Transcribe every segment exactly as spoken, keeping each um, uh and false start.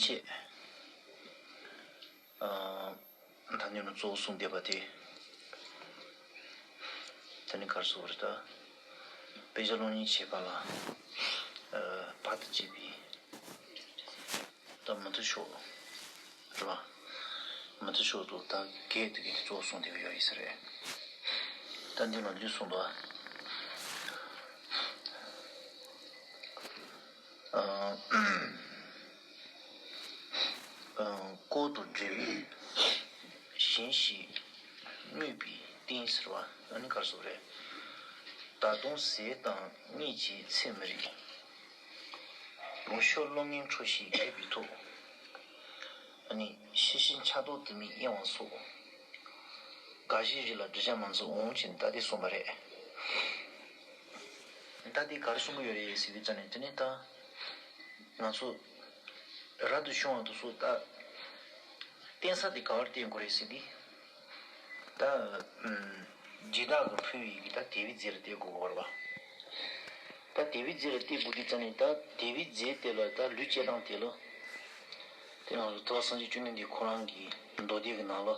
ཆེད། ཨ། ད་ནི་ནི་གཙོ་བོ་གསུངས་བསྡད་པ་དེ། དེ་ནི་ག་རེ་ཟེར་དགོས་རེད་ད། དཔེ་ཆ་སློབ་གཉེར་བྱེད་པ་ལ། ཨ། བར་དུ་གཅོད་པའི། ད་མུ་མཐུད་ཕྱོགས། རེད་བ། མུ་མཐུད་ཕྱོགས་དུ་ད་གེགས་དེ་གེགས་གཙོ་བོ་གསུངས་བསྡད་ཀྱི་ཡོད་ཡིན་ས་རེད། ད་འདི་ལ་འདི་གསུངས་འདུག་ཨ། ཨ། ཨ། ལྐོག་ཏུ་འབྲེལ་བས་གཞན་ཞིག་སྨོད་པའི་རྟེན་ཟེར་བ་ཨ་ནི་ག་རེ་ཟེར་རེད། ད་དུང་ཟས་དང་གཉིད་ཀྱིས་ཚེ་མི་རིག་ལོངས་སྤྱོད་བློ་ངན་འཕྲོག་བྱེད་རྒས་པའི་ཐོག་ཨ་ནི་ཤི་ཤི་འཆར་སྡུག་དུ་མའི་གཡེང་བ་སོགས། དགའ་བཞིའི་རིགས་ལ་འདྲི་བྱ་མ་འཛོམས་འོང་ཅེས་ད་དེ་གསུངས་པ་རེད། ད་དེ་ག་རེ་གསུང་གི་ཡོད་རེད་ཟེར་བའི་ཆ་ནས་དེ་ནི་ད་ང་ཚོ་རབ་ཏུ་བྱུང་བ་དེ་ཚོ་ད་བརྟེན་ས་དེ་ག་བར་བརྟེན་དགོས་རེད་ཟེར་དུས། ད་ཨུམ། སྦྱིན་བདག་གིས་ཕུལ་བའི་གི་ད་དེ་བའི་རྫས་ལ་བརྟེན་དགོས་པ་རེད་པ། ད་དེ་བའི་རྫས་ལ་བརྟེན་དགོས་དུས་ཙམ་ནས་ད་དེ་བའི་རྫས་དེ་ལ་ད་ལུས་སྐྱེ་སྟངས་དེ་ལ། དེ་ང་ཚོ་ཐུབ་པ་སངས་རྒྱས་བཅོམ་ལྡན་འདས་ཁོ་རང་གི་མདོ་སྡེ་གི་ནང་ལ་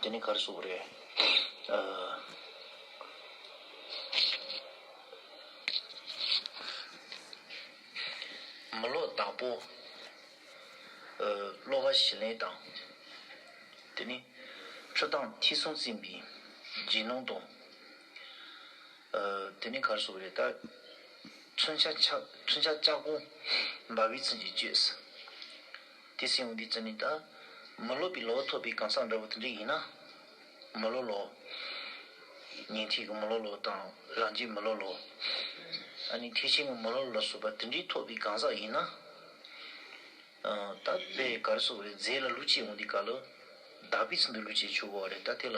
དེ་ནི་ག་རེ་ཟེར་དགོས་རེད། ཨ། མི་སློབ་བདག་པོ། ཨ། སློབ་པ་བྱིན་ལེན་དང་། དེ་ནི་ཁྲི་སྟེང་ཐོས་བསམ་བརྩམས་པའི་རྗེས་གནང་དང་། ཨ། དེ་ནི་ག་རེ་ཟེར་དགོས་རེད་ད། མཚོན་ཆ་ཆ་མཚོན་ཆ་ལྕགས་གོང་འབར་བའི་ཚུལ་གྱིས་བཅོས། དེ་སྲིད་འོང་དུས་ཙམ་ནས་ད། མི་སློབ་པའི་ལོ་ཐོབ་པའི་གང་ཟག་འདྲ་བོ་དེ་འདྲ་ཡིན་ན། མི་སློབ་ལོ། ཉན་ཐོས་ཀྱི་མི་སློབ་ལོ་དང་རང་རྒྱུད་མི་སློབ་ལོ། ཨ་ནི་ཐེག་ཆེན་གྱི་མི་སློབ་ལོ་ལ་སོགས་པ་དེ་འདྲའི་ཐོབ་པའི་གང་ཟག་ཡིན་ན། ཨ། ད་དཔེ་ག་རེ་ཟེར་དགོས་རེད། རྫས་ལ་ལུས་སྐྱེས་འོང་དུས་སྐབས་ལ་བདག་པོའི་ཚུལ་དུ་ལུས་སྐྱེས་ཆོག་གི་རེད། ད་དེ་ལ་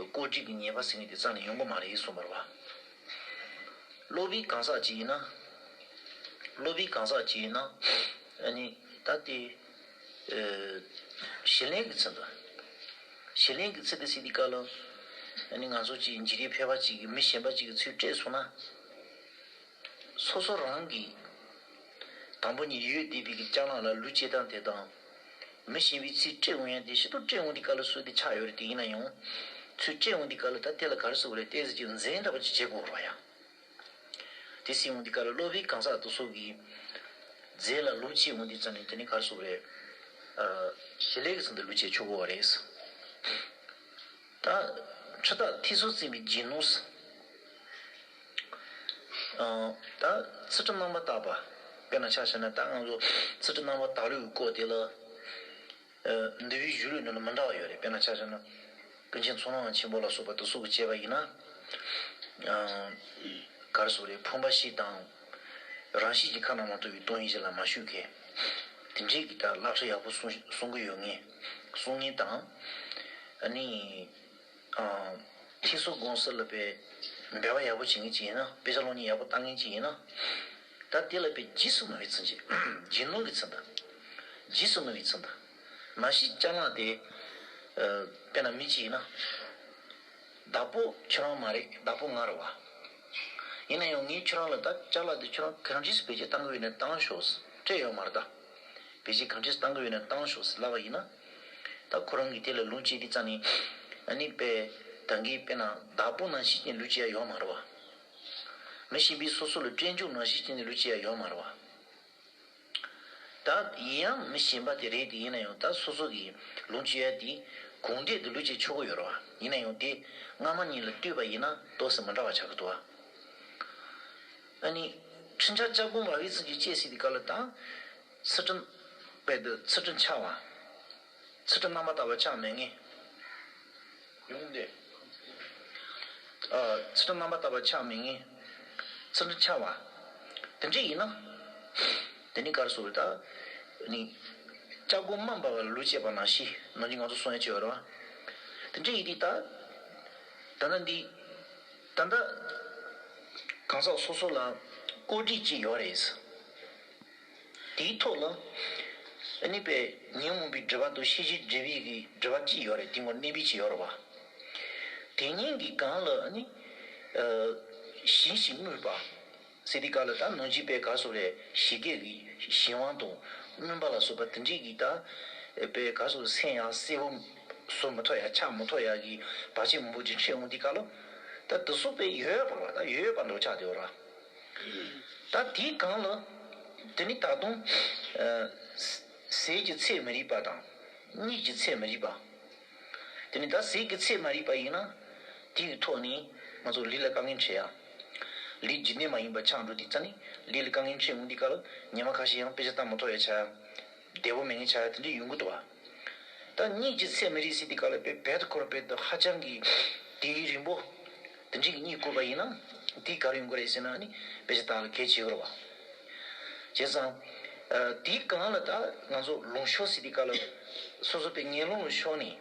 ལྐོག་སྒྲིག་གི་ཉེས་པ་ཟེར་མཁན་དེ་རྩ་ནས་ཡོང་གི་མ་རེད་གསུངས་པ་རེད་བ། སློབ་པའི་གང་ཟག་ཅིག་ཡིན་ན། སློབ་པའི་གང་ཟག་ཅིག་ཡིན་ན། ཨ་ནི་ད་དེ། ཨ། བྱིན་ལེན་གྱི་ཚུལ་དུ། བྱིན་ལེན་གྱི་ཚུལ་དུ་ཟེར་དུས་སྐབས་ལ། ཨ་ནི་ང་ཚོ་ཅིག་འཇིག་རྟེན་ཕལ་པ་ཅིག་གིས་མི་གཞན་པ་ཅིག་གི་ཚུལ་སྤྲད་སོང་ན། སོ་སོ་རང་གིས་དང་པོ་ཉིད་ཡོད་བསྡད་པའི་གི་ཅ་ལག་ལ་ལུས་སྐྱེ་སྟངས་དེ་དང་། མི་གཞན་པའི་ཚུལ་སྤྲད་འོང་ཡ་དེ་ཞིབ་ཏུ་སྤྲད་འོང་དུས་སྐབས་ལ་སྲོལ་དེ་ཆགས་ཡོད་རེད། དེ་ཡིན་ན་ཡང་། ཚུལ་སྤྲད་འོང་དུས་སྐབས་ལ་ད་དེ་ལ་ག་རེ་ཟེར་དགོས་རེད། ཏོག་ཙམ་ཅིག་འཛེམ་འདྲ་པོ་ཅིག་བྱེད་དགོས་རེད་བ་ཡ། དེ་སྲིད་འོང་དུས་སྐབས་ལ་སློབ་པའི་གང་ཟག་དེ་ཚོ་གིས་རྫས་ལ་ལུས་སྐྱེས་འོང་དུས་ཙམ་ནས་དེ་ནི་ག་རེ་ཟེར་དགོས་རེད། ཨ། བྱིན་ལེན་གྱི་ཚུལ་དུ་ལུས་སྐྱེས་ཆོག་གི་རེད། ད་ཁྲི་སྟེང་ཐོས་བསམ་བརྩམས་པའི་རྗེས་གནང་། ཨ། ད་ཚུལ་ཁྲིམས་རྣམ་པར་དག་པ། དཔེར་ན་ཆ་བཞག་ན་ད་ང་ཚོ་ཚུལ་ཁྲིམས་རྣམ་པར་དག་ལུགས་ཀྱི་སྐོར་དེ་ལ། ཨ། འདུལ་བའི་གཞུང་ལུགས་ནང་ལ་མི་འདྲ་བ་ཡོད་རེད། དཔེར་ན་ཆ་བཞག་ན། ཀུན་མཁྱེན་ཚོགས་ལམ་ཆེན་པོ་ལ་སོགས་པ་དེ་ཚོ་གིས་བྱས་པ་ཡིན་ན། ཨ། ག་རེ་ཟེར་དགོས་རེད། ཕོངས་པ་བཞི་དང་། རང་བཞིན་གྱིས་ཁ་ན་མ་ཐོ་བའི་སྟོང་ཉིད་གཞན་ལ་མ་ཞུགས་མཁན། དེ་འདྲའི་གི་ད་བསླབ་བྱ་ཡག་པོ་གསུང་གསུང་གི་ཡོད་མཁན། གསུང་མཁན་དང་། ཨ་ནི། ཨ། ཐོས་བསམ་སྒོམ་གསུམ་ལ་དཔེ་འབད་པ་ཡག་པོ་བྱེད་མཁན་ཅིག་ཡིན་ན། དཔེ་ཆ་སློབ་གཉེར་ཡག་པོ་བཏང་མཁན་ཅིག་ཡིན་ན། ད་དེ་ལ་དཔེ་རྗེས་སུ་གནང་བའི་ཚུལ་གྱིས། རྗེས་གནང་གི་ཚུལ་དུ། རྗེས་སུ་གནང་བའི་ཚུལ་དུ། མ་གཞི་ཅ་ལག་དེ། ཨ། དཔེར་ན་མི་གཅིག་ཡིན་ན། བདག་པོ་ཁྱོད་རང་མ་རེད། བདག་པོ་ང་རེད་བ། ཡིན་ན་ཡང་ངས་ཁྱོད་རང་ལ་ད་ཅ་ལག་དེ་ཁྱོད་རང་གང་འདྲས་སུ་བེད་སྤྱོད་གཏང་གི་ཡོད་ན་བཏང་ཤོག་ཟེར། སྤྲད་ཡོད་མ་རེད་ད། བེད་སྤྱོད་གང་འདྲས་སུ་གཏང་གི་ཡོད་ན་བཏང་ཤོག་ཟེར་ལབ་པ་ཡིན་ན། ད་ཁོ་རང་གིས་དེ་ལ་ལོངས་སྤྱད་དུས་ཙམ་ནས། ཨ་ནི་དཔེ་ད་གིན་དཔེར་ན་བདག་པོ་ནང་བཞིན་གྱི་ལུས་སྐྱེ་ཡ་ཡོད་མ་རེད་བ། མི་གཞན་པས་སོ་སོ་ལ་སྤྲད་འཇུག་ནང་བཞིན་གྱི་ལུས་སྐྱེ་ཡ་ཡོད་མ་རེད་བ། ད་ཡིན་ཡང་མི་གཞན་པ་དེ་རེད་དེ། ཡིན་ན་ཡང་ད་སོ་སོ་གིས་ལོངས་སྤྱོད་ཡ་དེ་གང་འདྲས་དེ་ལུས་སྐྱེ་ཆོག་གི་ཡོད་རེད་བ། ཡིན་ན་ཡང་དེ་སྔ་མ་གཉིས་ལ་ལྟོས་པ་ཡིན་ན་ཏོག་ཙམ་མི་འདྲ་བ་ཆགས་ཀྱི་འདུག་བ། ཨ་ནི་ཁྲི་ཆ་ལྕགས་གོང་འབར་བའི་ཚུལ་གྱིས་བཅོས་ཟེར་དུས་སྐབས་ལ་ད། ཚུལ་ཁྲིམས། དཔེ་དེ་ཚུལ་ཁྲིམས་འཆལ་བ། ཚུལ་ཁྲིམས་རྣམ་པར་དག་པ་ཆགས་མེད་མཁན། ཡོང་དེ། ཨ། ཚུལ་ཁྲིམས་རྣམ་པར་དག་པ་ཆགས་མེད་མཁན། ཚུལ་ཁྲིམས་འཆལ་བ། དེ་འདྲ་ཡིན་ན། དེ་ནི་ག་རེ་ཟེར་དགོས་རེད་ད། ནི། ལྕགས་གོང་མ་འབར་བ་ལ་ལུས་སྐྱེས་པ་ནང་བཞིན། ནང་བཞིན་ང་ཚོ་གསུང་ཡ་ཅིག་ཡོད་རེད་བ། དེ་འདྲ་ཡིན་དུས་ད། ད་ལྟ་འདི། ད་ལྟ། གང་ཟག་སོ་སོ་ལ་ལྐོག་སྒྲིག་ཅིག་ཡོད་རེད། དེའི་ཐོག་ལ། ཨ་ནི་དཔེ་ཉོན་མོངས་པའི་སྒྲིབ་པ་དང་ཤེས་བྱའི་སྒྲིབ་པའི་གི་སྒྲིབ་པ་གཅིག་ཡོད་རེད། དེ་ངོ་གནས་པའི་གཅིག་ཡོད་རེད་བ། དེ་གཉིས་ཀྱི་སྒང་ལ་ཨ་ནི། ཨ། གཞན་ཞིག་སྨོད་པ། ཟེར་དུས་སྐབས་ལ་ད་ནང་བཞིན་པའི་ག་རེ་ཟེར་དགོས་རེད། ཞི་རྒྱས་ཀྱི་གཞན་དབང་དང་མུན་པ་ལ་སོགས་པ་དེ་འདྲའི་གི་ད་པའི་ག་རེ་ཟེར་དགོས་རེད། སེམས་ཡང་གསལ་པོ་བཟོ་མི་ཐུབ་ཡ་ཆགས་མི་ཐུབ་ཡ་གི་བར་ཆད་མང་པོ་ཅིག་འཕྲད་འོང་དུས་སྐབས་ལ་ད་དེ་ཚོ་དཔེ་ཡོད་པ་རེད་བ། ད་ཡོད་པ་འདྲ་ཆགས་བསྡད་ཡོད་རེད་བ། ད་དེའི་སྒང་ལ་དེ་ནི་ད་དུང་ཟས་ཀྱི་ཚད་མ་རིག་པ་དང་གཉིད་ཀྱི་ཚད་མ་རིག་པ། དེ་ནི་ད་ཟས་ཀྱི་ཚད་མ་རིག་པ་ཡིན་ན་དེ་ཡི་ཐོག་ནས་ང་ཚོ་ལུས་ལ་དཀའ་ངལ་འཕྲད་ཡ། ལུས་རྒྱུན་ལྡན་མ་ཡིན་པ་ཆགས་འགྲོ་དུས་ཙ་ནི་ལུས་ལ་དཀའ་ངལ་འཕྲད་འོང་དུས་སྐབས་ལ་ཉི་མ་ཁ་ཤས་ཡང་དཔེ་ཆ་ལྟ་མི་ཐུབ་ཡ་ཆགས་ཡ། བདེ་པོ་མེད་མཁན་ཆགས་ཡ་དེ་འདྲ་ཡོང་གི་འདུག་བ། ད་གཉིད་ཀྱི་ཚད་མ་རིག་ཟེར་དུས་སྐབས་ལ་དཔེ་རྦད་དེ་ཁོ་ར་རྦད་དེ་ཧ་ཅང་གི་དུས་ཡུན་རིང་པོ་དེ་འདྲའི་གི་གཉིད་ཁུག་པ་ཡིན་ན་དེ་ག་རེ་ཡོང་གི་རེད་ཟེར་ན་ནི་དཔེ་ཆ་ལྟ་ལ་གལ་ཆེ་གི་རེད་བ། བྱས་ཙང་དེའི་སྒང་ལ་ད་ང་ཚོ་ལུང་ཤོར་ཟེར་དུས་སྐབས་ལ་སོ་སོ་དཔེ་ངན་སློང་ལ་ཤོར་ནས།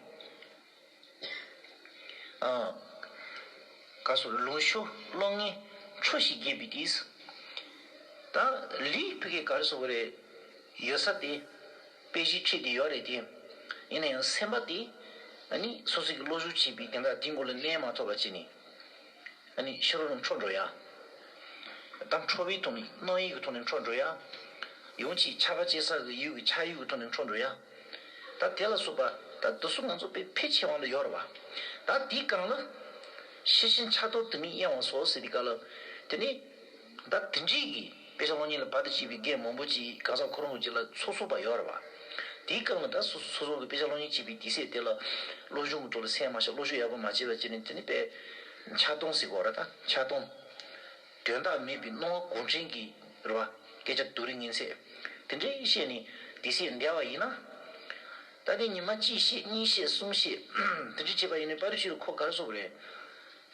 ཨ། ག་སོ་ལུང་ཤོར་བློ་ངན་འཕྲོ་ཞིག་རྒྱས་པའི་དུས། ད་ལུས་ཕ་གི་ག་རེ་ཟེར་དགོས་རེད། ཡོད་ས་དེ་དཔེ་གཞི་ཁྲིད་དེ་ཡོད་རེད་དེ། ཡིན་ན་ཡང་སེམས་པ་དེ་ཨ་ནི་སོ་སོ་གི་བློ་སྦྱོང་བྱས་པའི་དེ་འདྲ་དེའི་མགོ་ལ་གནས་མ་ཐུབ་པ་བྱས་ནས་ཨ་ནི་ཕྱི་རོལ་ལ་འཕྲོ་འགྲོ་ཡ། ད་འཕྲོ་བའི་ཐོག་ནས་རྣམ་གཡེང་གི་ཐོག་ནས་འཕྲོ་འགྲོ་ཡ། ཡང་ཅིག་ཆགས་པ་སྐྱེ་ས་གི་ཡུལ་གི་ཆགས་ཡུལ་གི་ཐོག་ནས་འཕྲོ་འགྲོ་ཡ། ད་དེ་ལ་སོགས་པ་ད་དེ་ཚོ་ང་ཚོ་དཔེ་ཕལ་ཆེ་བ་ལ་ཡོད་རེད་བ། ད་དེའི་སྒང་ལ་ཤེས་བཞིན་ཆགས་རྟོག་དུ་མའི་གཡེང་བ་སོགས་ཟེར་དུས་སྐབས་ལ་དེ་ནི་ད་དེ་འདྲའི་གི་དཔེ་ཆ་སློབ་གཉེར་ལ་བར་དུ་གཅིག་པའི་རྒན་མང་པོ་ཅིག་གང་ཟག་ཁོ་རང་གི་རྗེས་ལ་ཚོགས་ཚོགས་པ་ཡོད་རེད་བ། དེའི་སྒང་ལ་ད་སོ་སོ་སོ་གི་དཔེ་ཆ་སློབ་གཉེར་བྱེད་པའི་དུས་ཚོད་དེ་ལ་སློབ་སྦྱོང་གི་ཐོག་ལ་སེམས་མ་བཞག་སློབ་སྦྱོང་ཡག་པོ་མ་བྱས་པ་བྱས་ནས་དེ་ནི་དཔེ་ཆགས་སྡང་ཟེར་དགོས་རེད། ད་ཆགས་སྡང་། དོན་དག་མེད་པའི་སྣང་བ་གུང་ཁྲན་གྱི་རེད་བ། སྐད་ཆ་སྡུག་རུས་ངན་ཚད་དེ་འདྲའི་བཤད་ནས་དུས་ཚོད་འདས་པ་ཡིན་ན། ད་ལྟའི་ཉི་མ་གཅིག་བཤད་གཉིས་བཤད་གསུམ་བཤད་དེ་འདྲ་བྱས་པ་ཡིན་ན་པར་ཤུལ་ཁོ་ག་རེ་ཟེར་དགོས་རེད།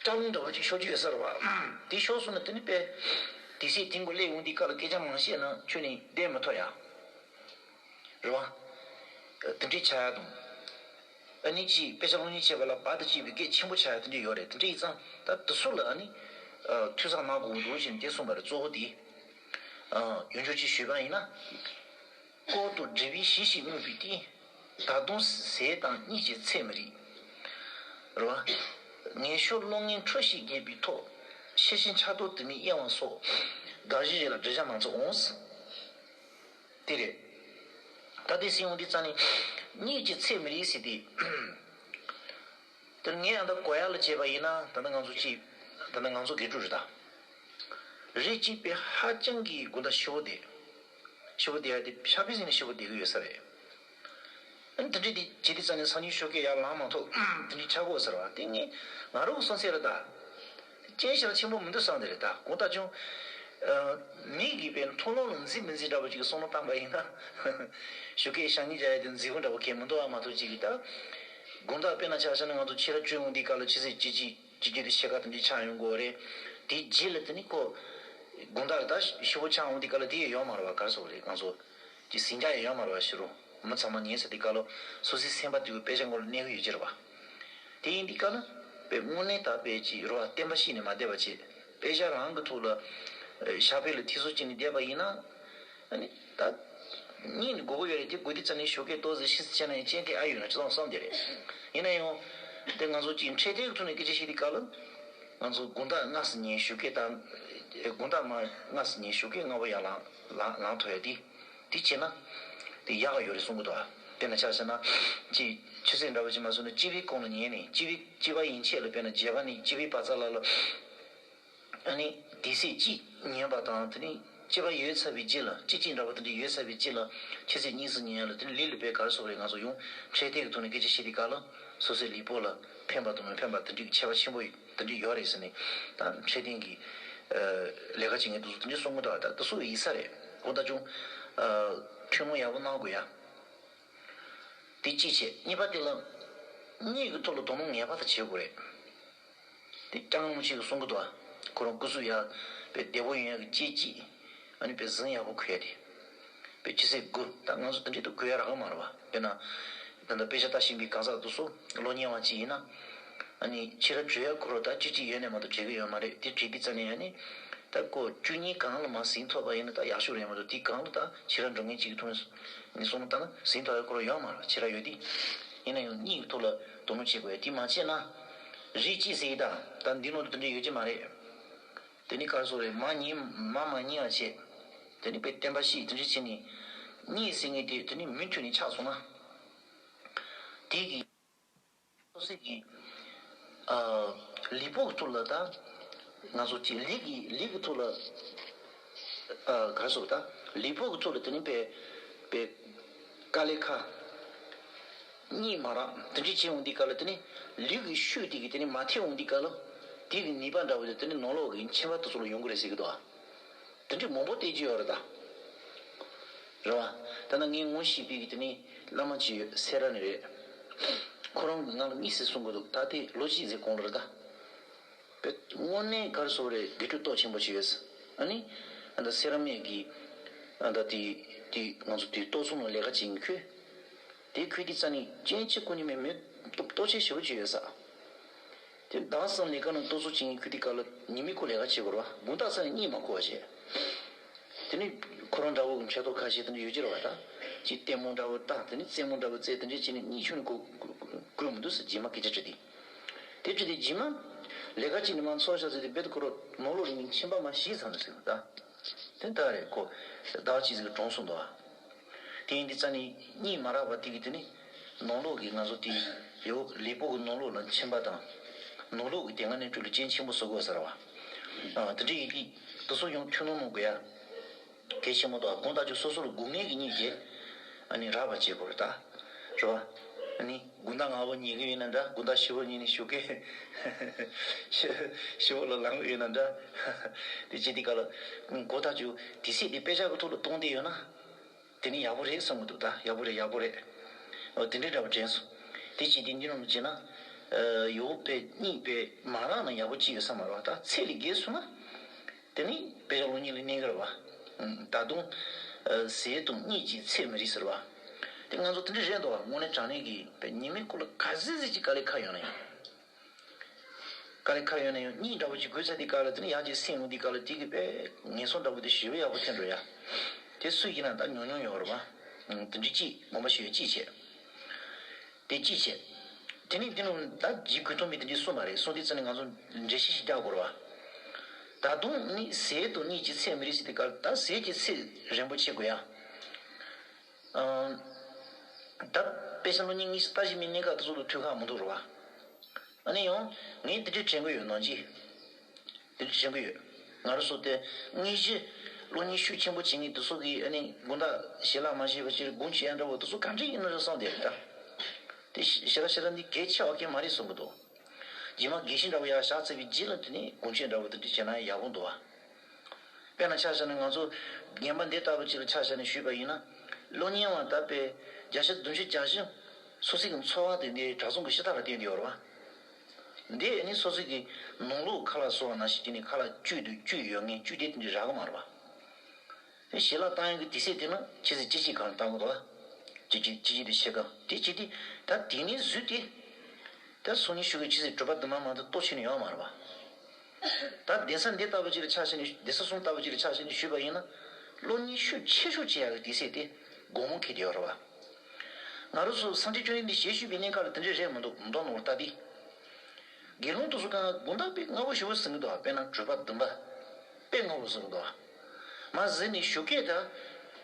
སྐྲག་སྣང་འདྲ་བོ་ཅིག་ཤོར་རྒྱུ་ཡོད་ས་རེད་བ། དེ་ཤོར་སོང་ན་དེ་ནི་དཔེ་དུས་ཚོད་དེ་མགོ་སླེབས་ཡོང་དུས་སྐབས་ལ་སྐད་ཆ་མང་བཤད་ན་ཁྱོད་ནི་བསྡད་མི་ཐུབ་ཡ། རེད་བ། དེ་འདྲའི་ཆགས་ཡ་དང་། ཨ་ནི་ཅིག་དཔེ་ཆ་སློབ་གཉེར་བྱེད་པ་ལ་བར་དུ་གཅིག་པའི་གེགས་ཆེན་པོ་ཆགས་ཡ་དེ་འདྲ་ཡོད་རེད། དེ་འདྲ་ཡིན་ཙང་ད་དེ་ཚོ་ལ་ཨ་ནི་ཐུགས་བསམ་གནང་དགོས་འདུག་ཅེས་དེ་གསུངས་པ་རེད། གཙོ་བོ་དེ་ཡོངས་ཁྱབ་ཅིག་ཞུས་པ་ཡིན་ན། ལྐོག་ཏུ་སྒྲིབ་པའི་གཞི་ཞིག་མངོན་པའི་སྟེང་། ད་དུང་ཟས་དང་གཉིད་ཀྱི་ཚད་མ་རིག་རེད་བ། ངན་སྐྱུག་བློ་ངན་འཕྲོ་ཞིག་རྒྱས་པའི་ཐོག་ཤེས་བཞིན་ཆགས་རྟོག་དུ་མའི་གཡེང་བ་སོགས་དགག་གཞི་རེ་ལ་འགྲེལ་བཤད་མང་ཙམ་འོང་། དེ་རེད། ད་དེ་ཟིན་འོང་དུས་ཙང་ནས་གཉིད་ཀྱི་ཚད་མ་རིག་ཟེར་དུས། དེར་ངས་ཡང་ད་གོ་ཡག་ལ་བྱས་པ་ཡིན་ན་ད་ལྟ་ང་ཚོ་གཅིག་ད་ལྟ་ང་ཚོ་དགེ་ཕྲུག་རེད་ད། རེད་གཅིག་པའི་ཧ་ཅང་གི་དགོང་དག་ཞེ་པོ་བསྡད། ཞེ་པོ་བསྡད་ཡ་དེ་ཕྱག་དཔེ་ཟིན་ནས་ཞེ་པོ་བསྡད་གི་ཡོད་ས་རེད། ཨ་ནི་དེ་འདྲའི་དེ་བྱེད་དུས་ཙང་ནས་སང་ཉིན་ཞོགས་ཀས་ཡར་ལངས་མ་ཐུབ་དེ་འདྲའི་ཆགས་ཀྱི་ཡོད་ས་རེད་བ། དེ་ངས་ང་རང་གི་སོང་ཚེ་རེད་ད། རྐྱེན་ཞེ་དྲག་ཆེན་པོ་མི་འདུག་བསམ་དེ་རེད་ད། དགོང་དག་ཅུང་། མི་གིས་པའི་མཐོང་ལམ་ལ་འཛེགས་མི་འཛེགས་འདྲ་པོ་ཅིག་གི་བསམ་བློ་བཏང་པ་ཡིན་ན། ཞོགས་ཀས་ཞག་གཉིས་བྱ་ཡ་དེ་འཛེགས་པོ་འདྲ་པོ་གང་མི་འདུག་ཨ། མ་གཏོགས་ཅིག་གིས་ད། དགོང་དག་དཔེར་ན་ཆ་བཞག་ན་ང་ཚོ་ཕྱི་ར་བཅུ་འོང་དུས་སྐབས་ལ་ཆུ་ཚོད་བཅུ་གཅིག་བཅུ་བརྒྱད་དེ་ཕྱེད་ཀ་དེ་འདྲའི་ཆགས་ཡོང་གི་ཡོད་རེད། དེའི་རྗེས་ལ་དེ་ནི་ཁོ། དགོང་དག་ལ་ད་ཞེ་པོ་ཆགས་འོང་དུས་སྐབས་ལ་དེ་ཡང་ཡོད་མ་རེད་བ། ག་རེ་ཟེར་དགོས་རེད། ང་ཚོ། ཀྱི་ཟིང་ཆ་ཡང་ཡོད་མ་རེད་བ། ཕྱི་རུ་མི་ཚང་མ་ཉལ་ཚར་དུས་སྐབས་ལ་སོ་སོའི་སེམས་པ་དེ་གི་དཔེ་ཆ་མགོ་ལ་གནས་ཀྱི་ཡོད་ཀྱི་རེད་བ། དེ་ཡིན་དུས་སྐབས་ལ་དཔེ་དངོས་གནས་ད་དཔེ་ཅིག་རེད་བ། བསྟན་པ་ཤེས་ནས་མ་བསྡད་པ་བྱས། དཔེ་ཆ་རང་གི་ཐོག་ལ་ཨ་ཞགས་པ་ལ་ཐིག་གསུམ་བྱས་ནས་བསྡད་པ་ཡིན་ན། ཨ་ནི་ད་གཉིད་ནི་དགོས་ཀྱི་ཡོད་རེད་དེ། དགོས་དུས་ཙམ་ནས་ཞོགས་ཀས་ཏོག་ཙམ་ཤི་ཙམ་བྱས་ན་ཡང་རྐྱེན་གང་ཡང་ཡོད་ན་ཅི་ཙམ་བསམ་དེ་རེད། ཡིན་ན་ཡང་། དེ་ང་ཚོ་ཅིག་འཕྲོད་བསྟེན་གྱི་ཐོག་ནས་སྐད་ཆ་བཤད་དུས་སྐབས་ལ། ང་ཚོ་དགོང་དག་སྔ་ས་ནས་ཞོགས་ཀས་ད། དགོང་དག་མ་སྔ་ས་ནས་ཞོགས་ཀས་སྔ་པོ་ཡར་ལངས་ལངས་ལངས་ཐུབ་ཡ་དེ། དེ་བྱས་ན། དེ་ཡག་ག་ཡོད་རེད་གསུང་གི་འདུག་ཨ། དཔེར་ན་ཆ་བཞག་ན། ཅིག་ཆུ་ཚོད་འདྲ་པོ་ཅིག་མ་སོང་ན་དཔྱིད་པའི་གོང་ལ་ཉལ་ནས་དཔྱིད་པའི་དཔྱིད་པ་ཡན་ཆད་ལ་དཔེར་ན་བརྒྱད་པ་ནས་དཔྱིད་པའི་བར་མཚམས་ལ་ལ། ཨ་ནི་དུས་ཚོད་གཅིག་ཉལ་བ་དང་དེ་ནས་དཔྱིད་པ་ཡོལ་ཚར་བའི་རྗེས་ལ་དཔྱིད་ཀྱི་འདྲ་པོ་དེ་འདྲ་ཡོལ་ཚར་བའི་རྗེས་ལ་ཆུ་ཚོད་གཉིས་སུ་ཉལ་ཡ་ལ་དེ་ནས་ལུས་ལ་དཔེ་ག་རེ་ཟེར་དགོས་རེད། ང་ཚོ་ཡང་འཕྲོད་བསྟེན་གྱི་ཐོག་ནས་སྐད་ཆ་བཤད་དུས་སྐབས་ལ་སོ་སོའི་ལུས་པོ་ལ་ཕན་པ་དང་མི་ཕན་པ་དེ་འདྲའི་ཁྱད་པར་ཆེན་པོ་དེ་འདྲ་ཡོད་རེད་ཟེར་ནས། ད་འཕྲོད་བསྟེན་གྱི་ལས་ཀ་བྱེད་མཁན་དེ་ཚོ་དེ་འདྲ་གསུང་གི་འདུག་ད་དེ་ཚོ་ཡིན་ས་རེད། དགོང་དག་ཅུང་ཐུན་མོང་ཡག་པོ་གནང་དགོས་ཡ། དེ་གཅིག་བྱས། གཉིས་པ་དེ་ལ་གཉིད་ཀྱི་ཐོག་ལ་དོ་སྣང་ངེས་པར་དུ་བྱེད་དགོས་རེད། དེ་ལྕང་ལུང་ཆེ་གིས་གསུང་གི་འདུག་ཁོ་རང་སྐུ་གཟུགས་ཡག་པའི་བདེ་པོ་ཡོང་ཡག་གི་དཔྱད་ཅིག་ཨ་ནི་དཔེ་གཟུགས་ཡག་པོ་འཁོར་ཡ་དེ། དཔེ་ཆུ་ཚོད་དགུ། ད་ང་ཚོ་དེ་འདྲའི་དུ་འགོར་ཡ་རག་གི་མ་རེད་བ། དཔེར་ན། ད་ལྟ་དཔེ་ཆ་ལྟ་བཞིན་པའི་གང་ཟག་དེ་ཚོ་གློག་བརྙན་པ་ཅིག་ཡིན་ན། ཨ་ནི་ཕྱི་ར་བྲོས་ཡ་ཁོ་རང་ད་བཅུ་གཅིག་ཡོལ་ནས་མ་གཏོགས་བྲོས་ཀྱི་ཡོད་མ་རེད། དེ་བྲོས་དུས་ཙམ་ནས་ཨ་ནི། ད་ཁོ་བཅུ་གཉིས་སྒང་ལ་མར་ཟིན་ཐུབ་པ་ཡིན་ན་ད་ཡག་ཤོས་རེད་མ་གཏོགས་དེའི་སྒང་ལ་ད་ཕྱི་ར་འགྲོ་མཁན་གཅིག་གི་ཐོག་ནས་གསུངས་ན་ད་ན་ཟིན་ཐུབ་ཡ་ཁོ་རང་ཡོད་མ་རེད། ཕྱི་ར་ཡོད་དུས། ཡིན་ན་ཡང་གཉིད་ཀྱི་ཐོག་ལ་དོ་སྣང་བྱེད་དགོས་ཡ་དེ་མ་བྱས་ན། རིགས་གཅིག་ཟེར་ཡི་ད་ད་འདི་ནང་དུ་དེ་འདྲ་ཡོད་ཀྱི་མ་རེད། དེ་ནི་ག་རེ་ཟེར་རེད། མ་རྙེད་མ་མ་རྙེད་པ་བྱས། དེ་ནི་དཔེ་བསྟན་པ་བཤིག་དེ་འདྲ་བྱས་ནས་གཉིད་སད་མཁན་དེ་དེ་ནི་མུ་མཐུད་ནས་ཆགས་སོང་ན། དེ་གི་སོ་སོའི་གི་ཨ་ལུས་པོ་གི་ཐོག་ལ་ད་ང་ཚོ་གི་ལུས་ཀྱི་ལུས་ཀྱི་ཐོག་ལ་ཨ་ག་རེ་ཟེར་ད་ལུས་པོ་གི་ཐོག་ལ་དེ་ནི་དཔེ་དཔེ་དཀའ་ལས་ཁག་གཉིད་མ་རག་དེ་འདྲ་བྱས་འོང་དུས་སྐབས་ལ་དེ་ནི་ལུས་ཀྱི་ཤུགས་དེ་གི་དེ་ནི་མ་ཐེབས་འོང་དུས་སྐབས་ལ་དེ་གི་ནུས་པ་འདྲ་བོ་དེ་དེ་ནི་ནང་ལོགས་ཀྱི་མཆིན་པ་དེ་ཚོ་ལ་ཡོང་གི་རེད་ཟེར་གི་འདུག་ཨ། དེ་འདྲ་མང་པོ་བལྟས་ཀྱི་ཡོད་རེད་ད། རེད་བ། ད་ནི་ངས་ངོ་ཤེས་པའི་གི་དེ་ནི་བླ་མ་ཅིག་ཡོད་སེ་ར་ནས་རེད། ཁོ་རང་གིས་ང་ལ་དམིགས་བསལ་གསུང་གི་འདུག་ད་དེ་ལོ་གཅིག་ཙམ་གོང་ལ་རེད་ད། དངོས་གནས་ག་རེ་ཟེར་རེད། དགེ་ཕྲུག་སྟོབས་ཆེན་པོ་ཞིག་ཡོད། ཨ་ནི། ཨ་ད་སེ་ར་སྨད་ཀྱི། ཨ་ད་དེ་དེ་ང་ཚོ་དེ་ཏོག་ཙམ་ལ་ལས་ཀ་བྱེད་མཁན་ཁོས། དེ་ཁོས་དེ་རྩ་ནས་སྐྱེ་འཆི་ཁོ་གཉིས་མེད་མེད་སྟོབས་སྟོབས་ཆེ་ཞེ་པོ་ཅིག་ཡོད་ས། དེ་དྭངས་གཙང་ལས་ཀ་ནང་ཏོག་ཙམ་བྱེད་མཁན་ཁོས་དེ་ག་ལ་ཉི་མའི་ཁོ་ལས་ཀ་བྱེད་དགོས་རེད་བ། དགོང་དག་རྩ་ནས་གཉིད་མ་ཁུག་པ་བྱས། དེ་ནས་ཁོ་རང་འདྲ་བོ་གི་མཆེ་གཏོར་ཁ་ཤས་དེ་འདྲ་ཡོད་ཀྱི་རེད་བ་ད། ཅིག་ལྟད་མོ་འདྲ་བོ་ལྟ་དེ་ནས་རྩེད་མོ་འདྲ་བོ་རྩེ་དེ་འདྲ་བྱས་ནས་གཉིད་ཆུང་ནས་ཁུག་དགོས་མི་འདུག་ཟེར། རྗེས་མ་སྐད་ཆ་དྲིས་ཏེ། དེ་དྲིས་ཏེ་རྗེས་མ། ལས་ཀ་ཅིག་ནས་མ་འཚོ་བྱ་ཟེར་ཏེ་རྦད་དེ་ཁོ་རང་ནང་ལོགས་རིང་མཆིན་པ་མ་ཞིག་ཚང་ནས་ཟེར་བ་ད། དེ་ལྟར་རེད་ཁོ། ཟླ་བ་གཅིག་ཟིག་གྲོངས་སོང་འདུག་ཨ། དེ་ཡིན་དུས་རྩ་ནས་གཉིད་མ་རག་པ་དེ་གི་དེ་ནི། ནང་ལོགས་ཀྱི་ང་ཚོ་དེ། ཡོ་ལུས་པོ་གི་ནང་ལོགས་ལ་མཆིན་པ་དང་། ནང་ལོགས་ཀྱི་དེ་སྔ་ནས་སྤྲུལ་ལ་རྐྱེན་ཆེན་པོ་བཟོ་དགོས་ཟེར་བ། ཨ་དེ་འདྲ་ཡིན་དུས། དེ་ཚོ་ཡང་ཐུགས་སྣང་གནང་དགོས་ཡ། གལ་ཆེན་པོ་དང་དགོང་དག་ཅིག་སོ་སོ་ལ་སྒུག་ངེས་ཀྱི་གཉིད་དེ། ཨ་ནི་རག་པ་བྱེད་དགོས་རེད་ད། རེད་བ། ཨ་ནི་དགོང་དག་སྔ་པོ་ཉལ་གི་ཡོད་ན་འདྲ། དགོང་དག་ཕྱི་པོ་ཉལ་ནས་ཞོགས་ཀས་ཕྱི་པོ་ལ་ལངས་གི་ཡོད་ན་འདྲ། དེ་བྱེད་དུས་སྐབས་ལ། དགོང་དག་ཅིག་དུས་ཚོད་དེ་དཔེ་ཆ་གི་ཐོག་ལ་གཏོང་བསྡད་ཡོད་ན། དེ་ནི་ཡག་པོ་རེད་བསམ་གི་འདུག་ད་ཡག་པོ་རེད་ཡག་པོ་རེད། འོ་དེ་འདྲའི་འདྲ་པོ་དྲན་སོང་། དེ་བྱས་དུས་འདི་ནང་ལ་བྱས་ན། ཡོད་པའི་གཉིད་པའི་མ་རག་ན་ཡག་པོ་ཅི་ཡོད་ས་མ་རེད་བ། ད་ཚད་ལས་བརྒལ་སོང་ན། དེ་ནི་དཔེ་ཆ་ཀློག་གཉིད་ལ་གནས་ཀྱི་རེད་བ། ད་དུང་། ཟས་དང་གཉིད་ཀྱི་ཚད་མི་རིགས་ཟེར་བ། དེ་ང་ཚོ་དེ་འདྲ་རེད་འདུག་བ། དངོས་གནས་དྲང་གནས་ཀྱི་ཉི་མའི་ཁུག་ལ་ག་ཚོད་ཚོད་ཀྱི་དཀའ་ལས་ཁག་ཡོད་ན་ཡང་། དཀའ་ལས་ཁག་ཡོད་ན་ཡང་གཉིད་འདྲ་བོ་ཅིག་དགོས་ཚར་དུས་སྐབས་ལ་དེ་ནི་ཡག་ཅིག་སེམས་ཡོང་དུས་སྐབས་ལ་དེ་གི་དཔེ་ངན་སོང་འདྲ་བོ་དེ་ཞེ་པོ་ཡག་པོ་ཐོན་འགྲོ་ཡ། དེ་སུ་ཡིན་ན་ད་ཉུང་ཉུང་ཡོད་རེད་བ། དེ་འདྲ་ཅིག་ངོ་མ་ཞུ་ཡ་ཅིག་བྱས། དེ་ཅིག་བྱས། དེ་ནི་དེ་ནི་ད་ཇི་གུ་ཐོག་མི་དེ་འདྲ་གསུངས་པ་རེད། གསུངས་དུས་ཙམ་ནས་ང་ཚོ་འགྲེལ་བཤད་ཞིག་རྒྱག་དགོས་རེད་བ། ད་དུང་ནི་ཟས་དང་གཉིད་ཀྱི་ཚད་མི་རིགས་ཟེར་དུས་སྐབས་ད་ཟས་ཀྱི་ཚད་རན་པོ་བྱེད་དགོས་ཡ། ཨང་། ད་དཔེ་ཆ་ཀློག་གཉིད་གཉིད་ལྟ་ཞིབ་མི་གནད་འགག་དེ་ཚོ་ལ་ཐུགས་ཁག་མི་འདུག་རེད་བ། ཨ་ནི་ཡང་ངས་དེ་འདྲ་དྲན་གི་ཡོད་ནང་ཅི། དེ་འདྲ་དྲན་གི་ཡོད། ང་རང་ཚོ་དེ་དངོས་གཞི་ཀློག་གཉིད་ཤུགས་ཆེན་པོ་བྱེད་མཁན་དེ་ཚོ་གིས་ཨ་ནི་དགོང་དག་ཞལ་ལག་མ་བཞེས་པ་ཕྱིར་དགོང་ཅི་ཡང་འདྲ་བོ་དེ་ཚོ་ག་འདྲ་ཡིན་ན་རེད་བསམ་བསྡད་རེད་ད། དེ་ཞེ་དྲག་ཞེ་དྲག་འདི་གལ་ཆེ་བ་གལ་མ་རེད་བསམ་གི་འདུག་རྗེས་མ་དགེ་བཤེས་འདྲ་བོ་ཡར་བཞག་ཚར་བའི་རྗེས་ལ་དེ་ནས་དགོངས་གཅིག་འདྲ་བོ་དེ་འདྲ་བྱས་ན་ཡག་པོ་འདུག་བ། དཔེར་ན་ཆ་བཞག་ན་ང་ཚོ་རྒན་པ་འདི་ལྟ་བུ་ཅིག་ལ་ཆ་བཞག་ནས་ཞུས་པ་ཡིན་ན། གློག་བརྙན་བ་ད་དཔེ་བརྒྱ་ཆ་བདུན་ཅུ་གྱ་བཞི་སོ་སོའི་གི་འཚོ་བ་དེ་འདི་གྲྭ་ཚང་གི་ཤ་སྟག་ལ་བརྟེན་བསྡད་ཡོད་རེད་བ། འདི་ནི་སོ་སོའི་གི་ནང་ལོགས་ཁ་ལག་གསོ་བ་ནང་བཞིན་བྱས་ནས་ཁ་ལག་བཅུད་དུ་བཅུད་ཡོད་ངེས་བཅུད་དེ་དེ་འདྲ་རག་གི་མ་རེད་བ། དེ་ཞལ་ལག་བཏང་ཡག་གི་དུས་ཚོད་དེ་ནི་ཆུ་ཚོད་བཅུ་གཅིག་གང་ལ་བཏང་དགོས་འདུག་བ། བཅུ་གཅིག་བཅུ་གཅིག་དེ་ཕྱེད་ཀ་དེ་བྱས་དུས་ད་དེ་ནས་བཟོས་ཏེ། ད་སང་ཉིན་ཞོགས་ཀས་ཆུ་ཚོད་དྲུག་པ་བདུན་པ་མ་གཏོགས་ལྟོ་ཆོད་ནས་ཡོང་བ་མ་རེད་བ། ད་གདན་ས་འདི་ལྟ་བུ་ཅིག་ལ་ཆ་བཞག་ནས་གདན་ས་གསུམ་ལྟ་བུ་ཅིག་ལ་ཆ་བཞག་ནས་ཞུས་པ་ཡིན་ན། གློག་བརྙན་ཤུགས་ཆེ་ཤོས་བྱེད་ཡག་གི་དུས་ཚོད་དེ་དགོང་མོ་འཁེལ་བསྡད་ཡོད་རེད་བ། ང་རང་ཚོ་སངས་རྒྱས་བཅོམ་ལྡན་འདས་ཞལ་བཞུགས་པའི་གནས་སྐབས་ལ་དེ་འདྲ་རེད་མི་འདུག་མདོ་ནང་ལ་ལྟ་དུས། དགེ་སློང་དེ་ཚོ་གང་དགོང་དག་དཔེ་སྔ་པོ་ཞེ་པོ་ཟིན་གི་འདུག་དཔེར་ན་དྲོ་པ་བདུན་པ། དཔེ་སྔ་པོ་ཟིན་གི་འདུག་མ་ཟིན་ནས་ཞོགས་ཀས་ད།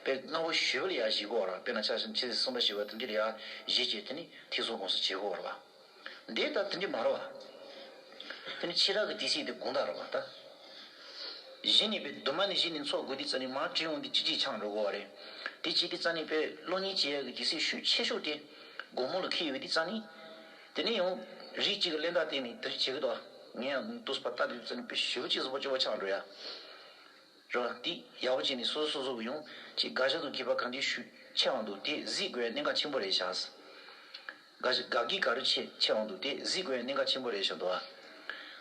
དཔེ་སྔ་པོ་ཞེ་པོ་ལ་ཡར་བཞེས་གི་ཡོད་རེད་བ། དཔེར་ན་ཆ་བཞག་ན་ཆུ་ཚོད་གསུམ་པ་བཞི་པ་དེ་འདྲ་ལ་ཡར་བཞེས་བྱས་དེ་ནས་ཐེག་གསུམ་གོང་ས་བྱེད་གི་ཡོད་རེད་བ། འདི་ལྟར་དེ་འདྲ་མ་རེད་བ། དེ་ནི་ཕྱི་རག་གི་དུས་ཚོད་དེ་དགོང་དག་རེད་བ་ད། གཞི་ནས་པའི་དུ་མ་ནས་གཞི་ནས་འཚོ་དགོས་དུས་ཙ་ནས་མར་བྲིས་འོང་དུས་ཅི་ཅིག་ཆགས་འགྲོ་གི་ཡོད་རེད། དེ་བྱས་དུས་ཙ་ནས་པའི་གློག་བརྙན་བྱེད་ཡག་གི་དུས་ཚོད་ཤུགས་ཆེ་ཤོས་དེ་དགོང་མོ་ལ་འཁེལ་ཡོད་དུས་ཙ་ནས། དེ་ནས་ཡང་རིགས་གཅིག་གི་གླེན་རྟགས་བསྟན་ནས་དེ་འདྲ་བྱེད་ཀྱི་འདུག་ངས་ཡང་དུས་ཕར་ལྟ་དུས་ཙ་ནས་པའི་ཞེ་པོ་ཅིག་བཟོ་པོ་སྐྱོ་པོ་ཆགས་འགྲོ་ཡ། རེད་བ། དེ་ཡག་པོ་བྱས་ནས་སོ་སོ་སོ་སོ་གི་ཡང་ཅིག་དགག་བྱ་དང་རྒྱུ་མཚན་གང་འདྲ་ཤུགས་ཆེ་བ་འདུག་དེ་གཟིགས་དགོས་ཡ་གནད་འགག་ཆེན་པོ་རེད་ཤག་དགག་དགག་གི་ག་རེ་ཆེ་ཆེ་བ་འདུག་དེ་གཟིགས་དགོས་ཡ་གནད་འགག་ཆེན་པོ་རེད་ཤག་འདུག་ཨ།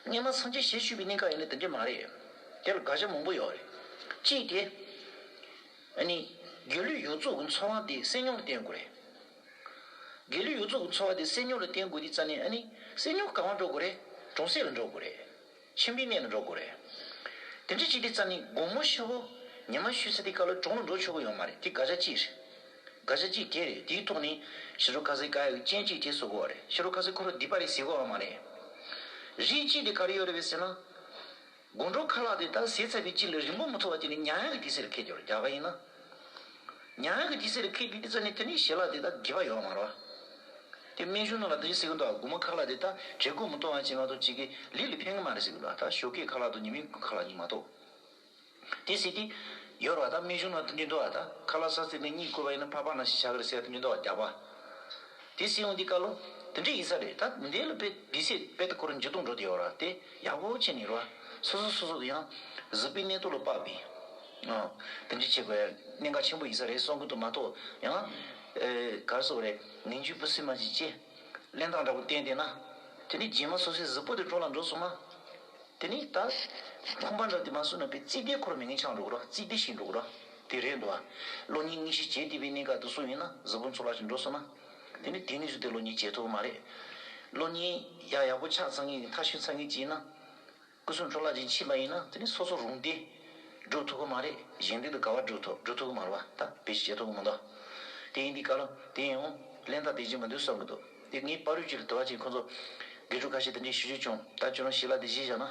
སྔོན་མ་སངས་རྒྱས་ཞལ་བཞུགས་པའི་གནས་སྐབས་ཡིན་ན་དེ་འདྲ་མ་རེད། དེ་ལ་དགག་བྱ་མང་པོ་ཡོད་རེད། གཅིག་དེ། ཨ་ནི། དགེ་ལུགས་ཡོངས་རྫོགས་ཀྱི་འཚོ་བ་དེ་སེམས་མྱོང་ལ་བརྟེན་དགོས་རེད། དགེ་ལུགས་ཡོངས་རྫོགས་ཀྱི་འཚོ་བ་དེ་སེམས་མྱོང་ལ་བརྟེན་དགོས་དུས་ཙ་ནས་ཨ་ནི། སེམས་མྱོང་ག་པར་འགྲོ་དགོས་རེད། གྲོང་གསེབ་ལ་འགྲོ་དགོས་རེད། ཁྱིམ་པའི་གནས་ལ་འགྲོ་དགོས་རེད། དེ་འདྲ་བྱེད་དུས་ཙ་ནས་དགོང་མོ་ཞེ་པོ་ཉི་མ་ཤར་ཚར་དུས་སྐབས་ལ་གྲོང་ལ་འགྲོ་ཆོག་གི་ཡོད་མ་རེད། དེ་དགག་བྱ་གཅིག་རེད། དགག་བྱ་གཅིག་དེ་རེད། དེའི་ཐོག་ནས་ཕྱི་དྲོ་ཁ་ཟས་བཀག་ཡག་གི་རྐྱེན་གཅིག་དེ་བཟོ་དགོས་པ་རེད། ཕྱི་དྲོ་ཁ་ཟས་ཁོ་རང་སྡིག་པ་རེད་ཟེར་དགོས་པ་མ་རེད། རིགས་གཅིག་དེ་ག་རེ་ཡོད་རེད་པས་ཟེར་ན། དགོང་དྲོ་ཁ་ལག་དེ་ད་ཟས་ཚར་བའི་རྗེས་ལ་རིང་པོ་མི་ཐོགས་པ་དེ་ནི་མྱ་ངན་གྱི་དུས་ཚོད་ལ་འཁེལ་རྒྱུ་རེད། རྒྱགས་པ་ཡིན་ན། མྱ་ངན་གྱི་དུས་ཚོད་ལ་འཁེལ་དུས་དེ་ཚོ་ནི་དེ་ནི་ཞལ་ལག་དེ་ད་དགེ་བ་ཡོད་མ་རེད་བ། དེ་སྨན་གཞུང་ནང་ལ་དེ་འདྲ་ཟེར་གྱི་འདུག་དགོང་མོ་ཁ་ལག་དེ་ད་བྲེལ་འཁོར་མི་གཏོང་བ་བྱས་མ་གཏོགས་ཅིག་གི་ལུས་ལ་ཕན་གྱི་མ་རེད་ཟེར་གྱི་འདུག་ད་ཞོགས་ཀའི་ཁ་ལག་དང་ཉི་མའི་ཁ་ལག་གཉིས་མ་གཏོགས། དེ་ཟེར་དུས་ཡོད་རེད་བ། ད་སྨན་གཞུང་ནང་དེ་འདྲ་འདུག་བ། ད་ཁ་ལག་ཟ་ཚར་ནས་གཉིད་ཁུག་པ་ཡིན་ན་ཕག་པ་ནང་བཞིན་བྱ་གི་རེད་ཟེར་དེ་འདྲ་འདུག་བ། རྒྱགས་པ། དེ་སྲིད་འོང་དུས་སྐབས་ལ་དེ་འདྲ་ཡིན་ས་རེད། ད་འདི་ལ་དཔེ་དུས་ཚོད་དཔེ་ད་ཁོ་རང་འགྱུར་ལྡོག་འགྲོ་བསྡད་ཡོད་རེད་བ། དེ་ཡག་པོ་བྱས་ནས་རེད་བ། སོ་སོ་སོ་སོ་གི་ཡང་གཟུགས་པོའི་གནས་སྟངས་ལ་དཔག་པའི་ཨ་དེ་འདྲ་བྱེད་དགོས་ཡ་གནད་འགག་ཆེན་པོ་ཡིན་ས་རེད་བསམ་གྱི་འདུག་མ་གཏོགས་ཡང་ཨེ་ག་རེ་ཟེར་དགོས་རེད། ངན་ཇུས་ཕུན་སུམ་མ་ཞིག་བྱས། གླེན་རྟགས་འདྲ་པོ་བསྟན་བསྡད་ན། དེ་ནས་རྗེས་མ་སོ་སོའི་གཟུགས་པོ་དེ་འགྲོ་ལ་འགྲོ་སོང་ན། དེ་ནས་ད་ཁང་པ་འདྲ་དེ་མ་བཟོས་ན་དཔེ་རྩིས་ལྡན་ཁོ་རང་མི་ངན་ཆགས་འགྲོ་གི་རེད། རྩིས་ལྡན་ཞིག་འགྲོ་གི་རེད། དེ་རེད་འདུག་བ། གློག་བརྙན་དངོས་གཞི་བྱས་བསྡད་པའི་གནས་སྐབས་དེ་ཚོ་ཡིན་ན་གཟུགས་པོ་འཚོ་བ་ཞིག་འགྲོ་སོང་ན། དེ་ནས་དེ་ནས་བཟོས་ཏེ་གློག་བརྙན་བྱེད་ཐུབ་ཀྱི་མ་རེད། གློག་བརྙན་ཡག་ཡག་པོ་ཆགས་ཚར་མཁན་གྱི་མཐའ་གཞུག་ཚར་མཁན་ཅིག་ཡིན་ན། སྐུ་གཟུགས་འཕྲོ་བརླག་ཅིག་ཕྱིན་པ་ཡིན་ན་དེ་ནི་སོ་སོ་རང་བདེ་སྒྲུབ་ཐུབ་ཀྱི་མ་རེད། གཞན་བདེ་དང་དགའ་བ་སྒྲུབ་ཐུབ་སྒྲུབ་ཐུབ་ཀྱི་མ་རེད་བ། ད་བེད་སྤྱོད་བྱེད་ཐུབ་ཀྱི་མི་འདུག་དེ་ཡིན་དུས་སྐབས་ལ་དེ་ཡང་གླེན་རྟགས་དེ་ཅིག་མི་འདུག་བསམ་གྱི་འདུག་དེ་ངའི་པར་རིས་ཅིག་ལ་དུ་བ་ཅིག་ཁོང་ཚོ་དགེ་ཕྲུག་ཁ་ཤས་དེ་འདྲའི་ཞུ་རྒྱུ་བྱུང་། ད་ཁྱོད་རང་ཞལ་ལག་དེ་བཞེས་བཞག་ན་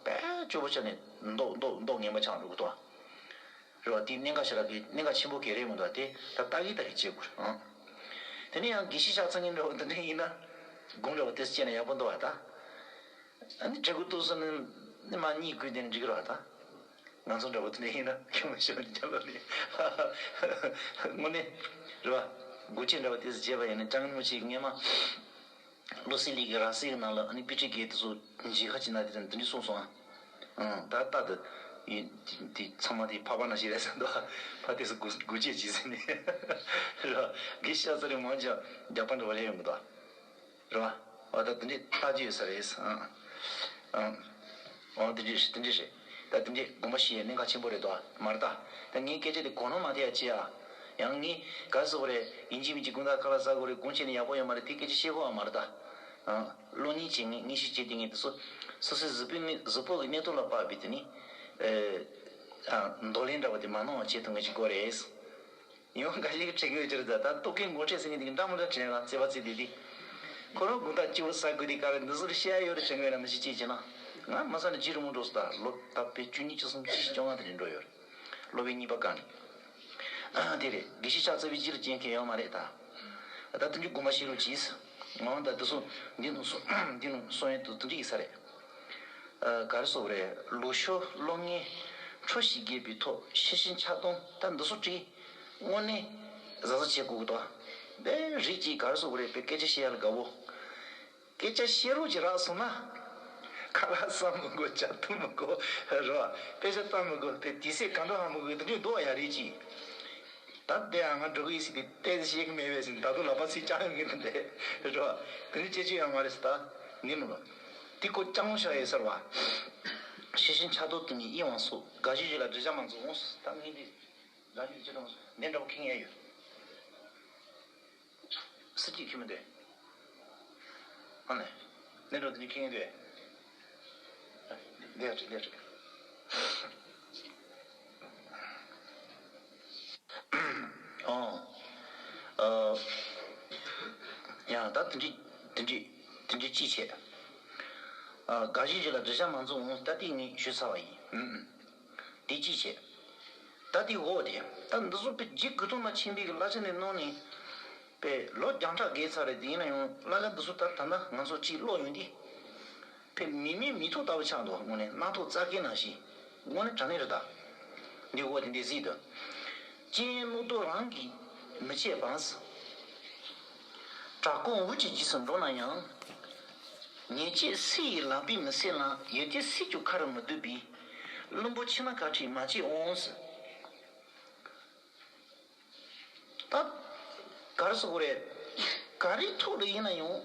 དཔེ་སྐྱོ་པོ་ཆགས་ནས་མདོག་མདོག་མདོག་ངན་པ་ཆགས་འགྲོ་གི་འདུག་བ། རེད་བ། དེ་གནད་འགག་ཞེ་དྲག་གི་གནད་འགག་ཆེན་པོ་གལ་རེད་མི་འདུག་དེ་ད་ལྟ་གི་ལྟ་གི་བྱེད་དགོས་རེད་ཨང་། དེ་ནས་ཡང་དགེ་བཤེས་ཕྱག་འཚལ་མཁན་འདྲ་བོ་དེ་འདྲ་ཡིན་ན་དགུང་འདྲ་བོ་དེ་སྐྱེས་ན་ཡག་པོ་འདུག་བ་ད། ཨ་ནི་དྲེད་ཁོལ་གཏུབ་སོང་ནས་ནི་མ་གཉིད་ཁུག་དེ་ནི་འགྲིག་གི་རེད་བ་ད། ང་ཚོ་འདྲ་བོ་དེ་འདྲ་ཡིན་ན་ཁྱོད་མ་ཤོད་རྒྱབ་ལོག་ནས་དངོས་གནས་རེད་བ། སྒོ་ཕྱེ་འདྲ་བོ་དེ་ཚོ་བྱས་པ་ཡིན་ན་ཅང་མི་བྱེད་ངས་མ། བློ་གསལ་ལགས་ཀྱིས་ར་བསིལ་གྱི་ནང་ལ་ཨ་ནི་དཔེ་ཁྲིད་དགེ་དེ་ཚོ་མཇལ་ཁ་ཅིག་གནང་དེ་དང་དེ་འདྲ་གསུངས་སོང་ཨ། ཨང་། ད་ལྟ་དུ་ཡིན་དེ་ཚང་མ་དེ་ཕག་པ་ནང་བཞིན་རེད་ཟེར་འདུག་ཕ་དེ་ཚོ་སྒོ་སྒོ་འབྱེད་བྱེད་ཟེར་ནས་ར་དགེ་ཤ་ཚ་རེ་མང་ཆེ་རྒྱགས་པ་འདྲ་བ་ལས་ཡོང་གི་འདུག་རེད་བ། འོ་ད་དེ་འདྲའི་ལྟ་རྒྱུ་ཡོད་ས་རེད་ཨང་། ཨང་། འོ་དེ་འདྲའི་དེ་འདྲའི་རེད། ད་དེ་འདྲའི་དགོངས་པ་བཞེས་ཡས་གནད་འགག་ཆེན་པོ་རེད་དོ། མ་རེད་ད། ད་ངའི་སྐད་ཆ་དེ་གོ་ནོར་མ་ཐེབས་ཡ་ཅི་ཡ། ཡང་ངས་ག་རེ་ཟེར་དགོས་རེད། ཡིན་གཅིག་མིན་གཅིག་དགུང་དག་ཁ་ལག་ཟ་དགོས་རེད། དགུང་ཆེ་ནས་ཡག་པོ་ཡོད་མ་རེད། དེ་སྐད་ཆ་བཤད་དགོས་པ་མ་རེད་ད། ཨང་། གློག་བརྙན་བྱེད་མཁན་དངོས་གཞི་བྱེད་བསྡད་མཁན་དེ་ཚོ་སོ་སོའི་གཟུགས་པོའི་གནས་གཟུགས་པོ་གི་གནས་སྟངས་ལ་དཔག་པའི་དེ་ནི། ཨ། འདོར་ལེན་འདྲ་བ་དེ་མ་གནང་བ་བྱེད་ཐུབ་མཁན་ཅིག་དགོས་རེད། ཡང་འགའ་ཞིག་གིས་དྲན་གྱི་ཡོད་ཀྱི་རེད་ད། ད་ལྟོ་གོས་ངོ་སྤྲོད་ཟེར་མཁན་དེ་གི་འདྲ་མི་འདྲ་དྲན་ལ་བརྩེ་བ་བརྩེ་དེ་དེ། ཁོ་རང་དགུང་ཐག་སྐྱིད་པོ་ཟ་དགོས་དེ་ག་རེ་འདི་ཚོར་བཤད་ཡ་ཡོད་རེད་དྲན་གྱི་ཡོད་ན་མི་ཤེས་ཅི་བྱས་ན། ང་མ་ཟ་ནས་ལྗིད་རུ་མོ་འགྲོ་སོང་ད། ལོ་ད་དཔེ་བཅུ་གཉིས་བཅུ་གསུམ་བཅུ་བཞི་བཅོ་ལྔ་དེ་རེད་འགྲོ་ཡོད་རེད། སློབ་དཔོན་གཉིས་པ་གང་ནས། དེ་རེད། དགེ་བཤེས་ཕྱག་འཚལ་བའི་རྗེས་ལ་རྐྱེན་གང་ཡང་ཡོད་མ་རེད་ད། ད་དེ་འདྲའི་དགོངས་པ་བཞེས་རོགས་གྱིས། ང་ད་དེ་ཚོ་འདི་ནང་སོང་འདི་ནང་སོང་ཡོད་དུ་དེ་འདྲ་ཡིན་ས་རེད། ཨ། ག་རེ་ཟེར་དགོས་རེད། ལུགས་སྲོལ་སློབ་གཉེར་འཕྲོ་ཞིག་རྒྱས་པའི་ཐོག་ཤེས་བཞིན་ཆགས་སྡང་ད་འདི་ཚོ་བྲིས། དངོས་གནས་གཟབ་གཟབ་བྱེད་དགོས་ཀྱི་འདུག་དཔེ་རིགས་ཀྱིས་ག་རེ་ཟེར་དགོས་རེད། དཔེ་སྐད་ཆ་བཤད་ཡ་ལ་དགའ་བོ། སྐད་ཆ་བཤད་རོགས་ཀྱིས་རག་སོང་ན། ཁ་ལག་ཟ་མི་དགོས། ཇ་འཐུང་མི་དགོས། རེད་བ། དཔེ་ཆ་ལྟ་མི་དགོས། དཔེ་དུས་ཚོད་གང་འདྲ་ཧ་མི་གོ་གི་དེ་འདྲ་འདུག་ཡ་རིགས་ཀྱིས། ད་དེ་ཡང་ང་འགྲོ་གི་ཡིན་ཟེར་ཏེ་ཏོག་ཙམ་བཤད་ཀྱི་མེད་པས་ཟེར་ད་དུང་ལག་པ་ཚིག་བཅག་ཡོང་གི་འདུག་སྟེ། རེད་བ། དེ་འདྲ་བྱེད་རྒྱུ་ཡོད་མ་རེད་ཟེར་ད། ནི་མི་ལོ། དེ་ཁོ་ལྕགས་མོ་ཤ་ཡོད་ཟེར་བ། ཤེས་བཞིན་ཆགས་སྡང་དེ་ནི་དབྱེ་བ་སོགས། དགའ་བཞིན་ཞིག་ལ་འདྲི་བྱ་མང་ཚོགས་འོང་། ད་ངས་འདི་དགའ་བཞིན་ཅི་དང་འདི་འདྲ་པོ་ཁེངས་ཡ་ཡོད། སུ་གཅིག་ཁྱོད་མི་འདོད། ཨ་ནི། ནས་འགྲོ་དེ་ནི་ཁེངས་འདོད། འདི་ཡ་ཁྲིད་འདི་ཡ་ཁྲིད། ཨོ། ཨ། ཡང་ད་དེ་འདྲི་དེ་འདྲི་དེ་འདྲི་ཅི་བྱེད། ཨ། དགའ་བཞིན་ཞིག་ལ་འདྲི་བྱ་མང་ཚོགས་འོང་ད་དེ་ངས་ཞུས་ཚར་བ་ཡིན། ཨུམ་ཨུམ། དེ་ཅི་བྱེད། ད་དེ་འོ་དེ་ད་འདི་ཚོ་དཔེ་རྗེ་མགུ་ཏོ་ན་ཆེན་པོའི་གི་གླ་ཆ་ནས་གནང་ནས། དཔེ་ལོ་བརྒྱ་ཕྲག་བརྒལ་ཚར་རེད། དེ་ཡིན་ན་ཡང་གླ་ཆ་འདི་ཚོ་ད་ད་ལྟ་ང་ཚོ་གཅིག་ཀློག་ཡོང་དུས། དཔེ་མི་མེད་མི་ཐོག་ལྟ་བུ་ཆགས་འདུག་དངོས་གནས་རྣག་ཐོག་རྩ་ཀའི་ནང་བཞིན། དངོས་གནས་དྲང་གནས་རེད་ད། འདི་འོ་དེ་འདི་གཟིགས་དང་། སྤྱན་རྣོ་རྟུལ་རང་གིས་མི་བྱེད་པ། བྲག་ཀོང་འུ་ཅག་རྗེས་སུ་འགྲོ་ན་ཡང་། ཉེས་སྤྱོད་སྲི་ཡི་ལག་པས་མི་སེལ་ལ། ཡོན་ཏན་སྲིད་ཀྱི་ཁར་མི་བསྡུས་པའི། བླུན་པོ་ཕྱི་མ་ག་ཁྲིད་མ་བྱེད་འོང་ཟེར། ད་ག་རེ་ཟེར་དགོས་རེད། ག་རེའི་ཐོག་ལ་ཡིན་ན་ཡང་།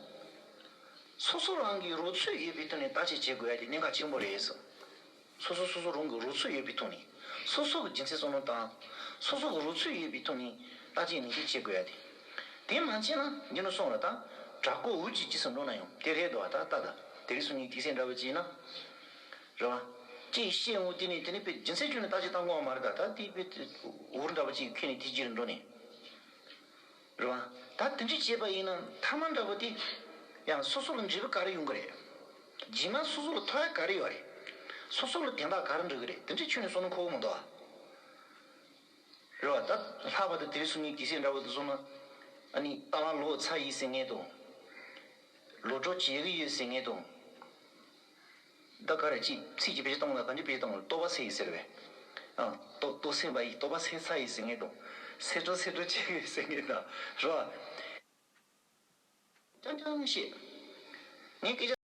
སོ་སོ་རང་གི་རོལ་ཚོད་ཡོད་པའི་ཐོག་ནས་བརྟག་དཔྱད་བྱེད་དགོས་ཡ་དེ་གནད་འགག་ཆེན་པོ་རེད་ཟེར། སོ་སོ་སོ་སོ་རང་གི་རོལ་ཚོད་ཡོད་པའི་ཐོག་ནས། སོ་སོ་གི་རྒྱུ་མཚན་བསམ་བློ་བཏང་། སོ་སོ་གི་རོལ་ཚོད་ཡོད་པའི་ཐོག་ནས་བརྟག་དཔྱད་ནན་ཏན་བྱེད་དགོས་ཡ་དེ། དེ་མ་བྱས་ན་འདི་ནས་སོང་ལ་ད། བྲག་ཀོང་འུ་ཅག་རྗེས་སུ་འགྲོ་ན་ཡང་དེ་རེད་འདུག་བ། ད་ལྟ་ད་དེ་རིང་སང་ཉིན་དུས་ཚོད་འདྲ་བོ་ཅིག་ཡིན་ན། རེད་བ། ཅིག་བཤད་འོང་དེ་ནས་དེ་ནས་དཔེ་རྒྱུ་མཚན་བརྗོད་ནས་བརྟག་དཔྱད་བཏང་དགོས་བ་མ་རེད་ད། ད་དེ་དཔེ་འུར་འདྲ་བོ་ཅིག་ཁྱོན་ནས་དེ་རྗེས་ལ་འགྲོ་ནས། རེད་བ། ད་དེ་འདྲ་བྱས་པ་ཡིན་ན་མཐའ་མ་འདྲ་བོ་དེ་ཡང་སོ་སོ་ལ་འབྲས་བུ་ག་རེ་ཡོང་གི་རེད། རྗེས་མ་སོ་སོ་ལ་ཐོབ་ཡ་ག་རེ་ཡོད་རེད། སོ་སོ་ལ་དན་རྟགས་ག་རེ་འགྲོ་གི་རེད། དེ་འདྲའི་ཁྱོན་ནས་བསམ་བློ་འཁོར་གི་མི་འདུག་ཨ། རེད་བ། ད་ལྷག་པར་དུ་དེ་རིང་སང་ཉིན་དགེ་བཤེས་འདྲ་བོ་དེ་ཚོ་ན། ཨ་ནི་ལྟ་བ་ལོག་ཚར་ཡིན་ཟེར་མཁན་དང་། ལོག་འགྲོ་བྱེད་ཀྱི་ཡོད་ཟེར་མཁན་དང་། ད་ག་རེ་ཅིག་ཚིག་གཅིག་བེད་སྤྱོད་གཏོང་ན་ག་འདྲ་བེད་སྤྱོད་གཏོང་ན། རྟོགས་པ་སད་ཡིན་ཟེར་བས། ཨ། རྟོགས་རྟོགས་སད་པ་ཡིན། རྟོགས་པ་སད་ཚར་ཡིན་ཟེར་མཁན་དང་། སད་འགྲོ་སད་འགྲོ་བྱེད་ཀྱི་ཡོད་ཟེར་མཁན་དང་། རེད་བ། རྐྱང་རྐྱང་བཤད། ངས་སྐད་ཆ།